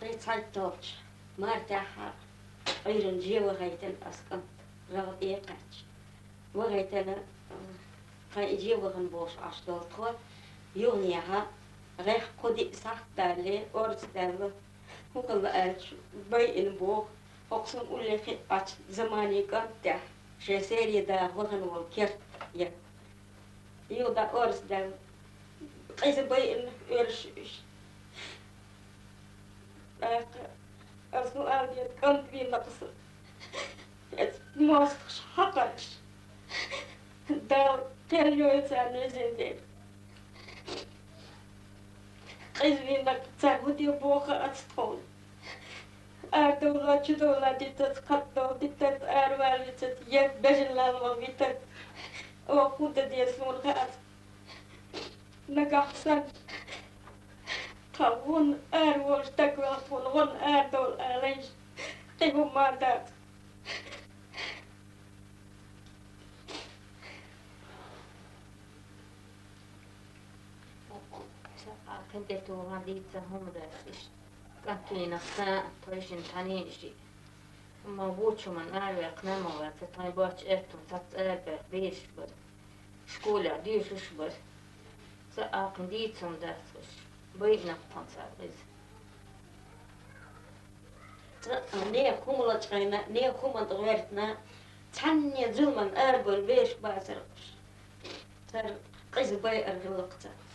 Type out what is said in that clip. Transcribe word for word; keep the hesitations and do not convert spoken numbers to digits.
Кхин цхьайтта долчу мартехь Ӏуьйранна же вахийтина ас кӀант, рагӀ тӀе а кхаьчча. Вахийтина, тхан и же вахана бохуш Ӏаш долу тхо, юханехьа, гӀеххьа кху-диъ сахьт далале, орца даьлла, хӀун хилла аьлча, байина боху, хӀокху суна уллехь хиъначу заманийн кӀант тӀехь, шайн сере даха вахана волу керт ян. Юха дӀа орца даьлла, къиза байина оьрша уьш. ТӀаккха ас хӀун ала деза, кӀант вийна-кх сан. Эцу мостагӀаша хьакхарш. Дала кхел йойла царна везин дерг. Къиза вийна-кх, цара хӀун де боху хаьа ас тхуна. Арадовла, чудовла дитац, кхатдовла дитац, аравала витац, я бежан лалло витац. Оха хӀун дан деза суна хаьа ас. Нагахь санна, тхан гӀунна ара волуш дагавелла, тхуна гӀунна арадовла алийша, кхин хӀумма а дац. Сан а кхин тӀе тухуш дийца хӀума дац иштта. КӀант вийна-кх сан а, тхойшинна цхьаьний а шиъ. Амма вочу хӀуманна араваьккхина ма вац, тхайн боцчу аьтту цхьацца арабаьхна бераш бара. Школехь доьшуш а бара. Сан а кхин дийца хӀума дац уьш. Байина-кх тхуна цара иза. Сан а нехан хӀума лачкъийна, нехан хӀуманна тӀе гӀоьртина, цхьанне зуламан арабевлла бераш бацара уьш. Цара къиза байар хилла-кх царна.